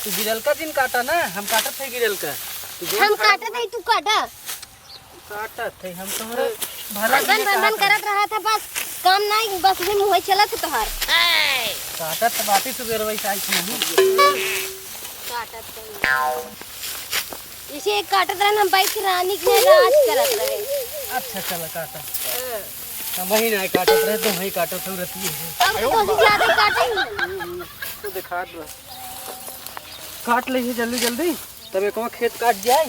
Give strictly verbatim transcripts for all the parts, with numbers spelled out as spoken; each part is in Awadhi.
तू गिरलका जिन काटा ना, हम काटत है गिरलका। तू जोन हम काटत है, तू काटा। काटत है, हम तोहरे भला बंधन, के लिए बंधन काटत है। करत रहा था, बस काम नहीं, बस भी मुँह चलत है तोहार। काटत तो बाटी सुबेर वही साइज नहीं। काटत है। जैसे एक काटत रहन, हम बैठ के रानी के राज करत रहे। अच्छा, चला काटा। हाँ। हम वही नहीं काटत रहे, तो वही काटत हो रहती है। अब तो तुझे ज्यादा काटे ही नहीं। तो दिखा दो। काट ले जल्दी जल्दी, तब एक और खेत काट जाए।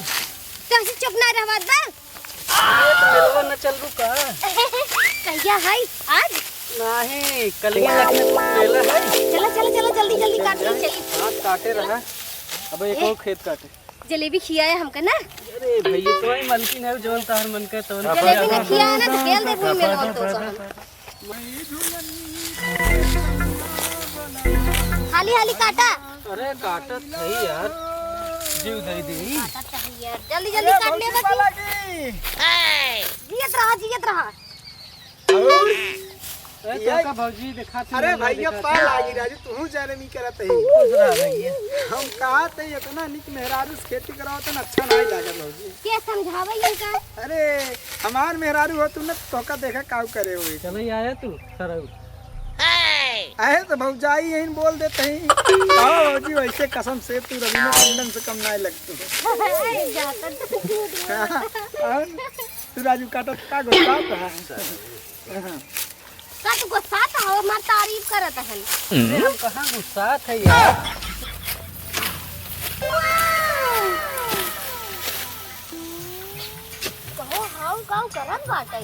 तो ऐसे चुप ना रहवात बा। ये तो मेलवा न चल रुका। कहिया है आज? नहीं, कल ही लखनऊ मेला है। चला, चला, चला, जल्दी, जल्दी काट ले, चली। हाँ, काटे रहा। अब एक ए। और खेत काटे। जलेबी खियाए हमका ना। अरे भैया, तो ही मलकिन है, जौन तहर मन के तौन जलेबी ना खियाए ना, तो खेल दे भूमि में और तो कहाँ। हाली हाली काटा। अरे काटत है यार, जीव दे दे। काटत है यार, जल्दी जल्दी काट ले बस। जियत रहा, जियत रहा। ए, ये तोहका भौजी देखा थी, अरे भैया, पार लागी राजू, तू जाने नहीं करत है। खुश रह भैया। हम कहा थे इतना निक मेहरारू से खेती कराओ तो अच्छा नहीं लगा भौजी। के समझावे इनका? अरे, हमार मेहरारू हो तू न, तोहका देखा काऊ करे हुए। चले आया तू, सरऊ। आए तो भौजाई यहीं बोल देते ही। आओ भौजी, वैसे कसम से तू रवीना टंडन से कम नहीं लगती है। अरे, जाता तो झूठ बोल। हाँ, तू राजू काटत का गुस्सा है? का तू गुस्सात हो? हमार तारीफ करत हन। अरे, हम कहाँ गुस्सात है यार? कहो, हाउ काउ करत बाटे?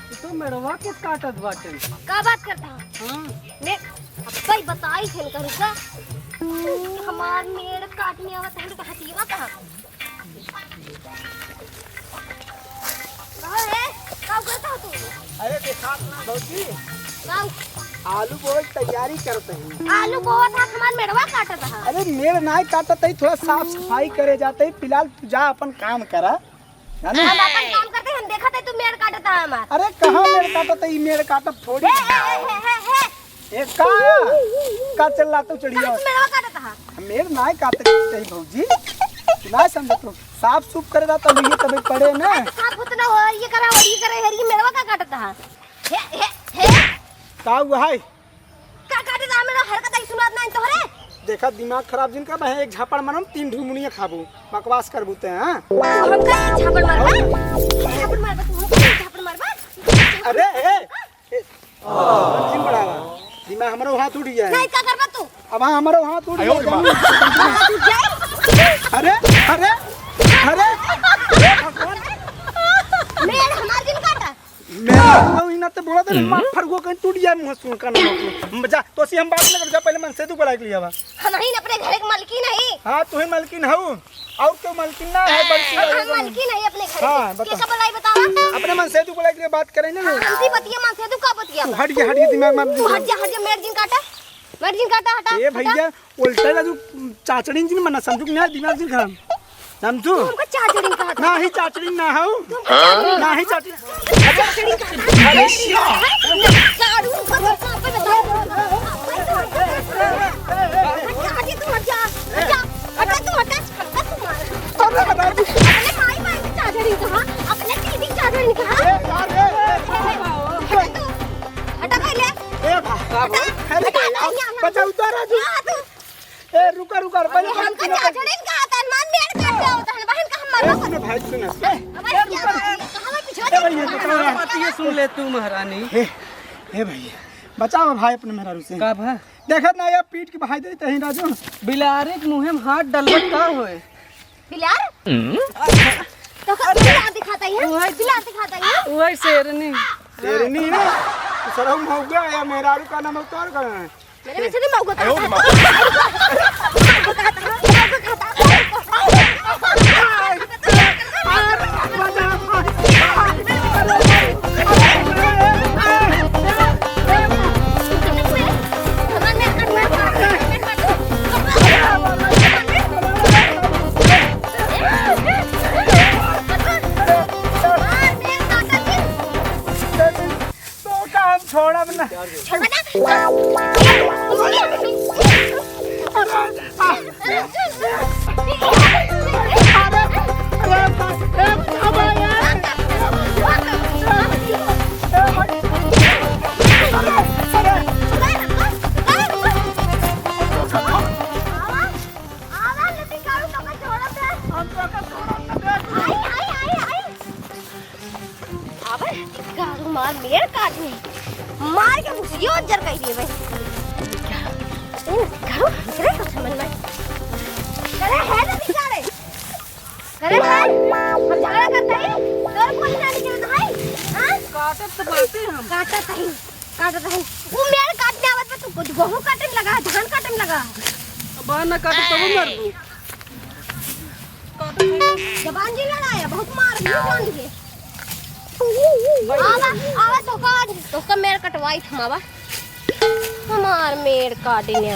ई तो मेड़वा के काटत बाटे। का बात करता है? हाँ। ने, अब्बे बताई थे इनका, रुका। हमार मेड़ काटने आवत है, तो हटिएगा कहाँ? कहो रे, का करता हो तू? अरे, देखात ना भौजी। का? आलू बोए के तैयारी करत ही। आलू बोवत हा, हमार मेड़वा काटत हा। अरे, मेड़ नाय काटत ही, थोड़ा साफ सफाई करे जात ही। फिलहाल तू जा, अपन काम करा। जाने? हम अपन काम करते, हम देखत ही, तू मेड़ काटत हा हमार। अरे, कहाँ मेड़ काटत ही? मेड़ काटत थोड़ी। हे, हे, हे, हे, हे, हे। ए, का? का चिल्लात हो चढ़िया? का तू मेड़वा काटत हा? मेड़ नाय काटत ही भौजी। तू नाय समझत हो। साफ सूफ करे रहा तब ये तबे पड़े ना। साफ होत ना हो, ये करा और ये करे, हेरी मेड़वा का काटत हा? हे, हे, हे। का हुआ है? का काटत हा मेड़वा? हरकत आई सुनात ना तोहरे। देखा दिमाग खराब जिन का, बहे एक झापड़ मारम, तीन ढुमुनिया खाबू। बकवास करबू ते, हाँ? तू हमका एक झापड़ मारबा? एक झापड़ मारबा, तू हमका एक झापड़ मारबा? अरे, ए, ए, मलकिन बढ़ावा। दिमाग हमरो हाथ उठ गया है। नहीं, का करबा तू? अब हाँ, हमरो हाथ उठ गया है। हाथ उठ जाए? अरे, अरे, अरे, हे भगवान। मेड़ हमार जिन काटा। मेड़ हमार इना ते बोला था, हम्म? मार फड़ुआ कहीं टूट जाए मुँह सुन का ना। जा, तो सी हम बात ना कर, जा पहले मनसेदू को लाइक लिया बा। हम ही अपने घर के मालकिन नहीं। हाँ, तू ही मालकिन हऊ। और क्यों मलकिन ना है, बल्कि हम, हम मलकिन है अपने घर के। हाँ, बता। के का बोलाई बतावा? अपने मनसेदू को लेके बात करें ना। हाँ, हमसे बतिया मनसेदू का बतिया? तू हट जा, हट जा, दिमाग मत तू हट जा, हट जा, मेड़ जिन काटा। मेड़ जिन काटा, हटा, ए हटा। भैया, उल्टा ना तू चाचड़िन जिन मना समझू कि ना, दिमाग जिन खराब। समझू? तू हमको चाचड़िन कहा था। ना ही चाचड़िन ना हो। तू हमको चाचड़िन ना ही चाचड़िन। चाचड़िन कहा था। अरे, सारू, ऊपर, ऊपर, ऊपर, ऊपर। हट जा, हट जा, तू हट जा, हट जा, हट जा, तू हट जा। अरे, बता दे। अपने माई बाप के चादर ही कहा, अपने टीवी के चादर ही कहा। ए, यार, ए, ए, ए, ए। हटा तू, हटा पहले। ए, बाबू, हटा, अरे, हटा, यार, नहीं, नहीं, बचाओ तो, राजू। हाँ, तू। ए, रुका, रुका, अरे, पहले हमका बंद करो। चादर ही कहा, तन मान मेड़ काट दे, तन बहन का हम मरवा ए, सुनो भाई, सुनो। अबे, ए, रुका, रुका। कहाँ मैं पिछवा ए, भैया, दे? बताओ ना। बात ये सुन ले तू, महारानी। हे, हे भैया, बचाओ भाई अपने मेहरारू से। का भा? देखत ना, ये पीट के बहाई देते हैं, राजू। बिलारे के मुँहे में हाथ डलबत का होए? बिलार? हम्म? तो का बिलार दिखाता है? वही बिलार दिखाता है? वही शेरनी। शेरनी है? तो सरहु मौगा है या मेहरारू का नाम अवतार का है? मेरे में से नहीं मौगा का। तो का हम छोड़ब ना। छोड़बा ना? अरे, आ, और मेड़ काट में मार के भुसियो जर कह दिए भाई। ओ, करो, करे तो समझ में। करे है ना बेचारे। करे भाई, हम झगड़ा करते हैं, तोर कोई ना निकलता है, हाँ? काटत तो बाटे हम। काटत है, काटत है। वो मेड़ काटने आवत बा, तू कुछ गेहूं काटे में लगा है, धान काटे में लगा है। अब ना काटे तब मर दू। जबान जी लड़ाया, बहुत मार भी जान के। आवा, आवा तो काट, तो का मेड़ कटवाई थमावा। हमार मेड़ काटे ने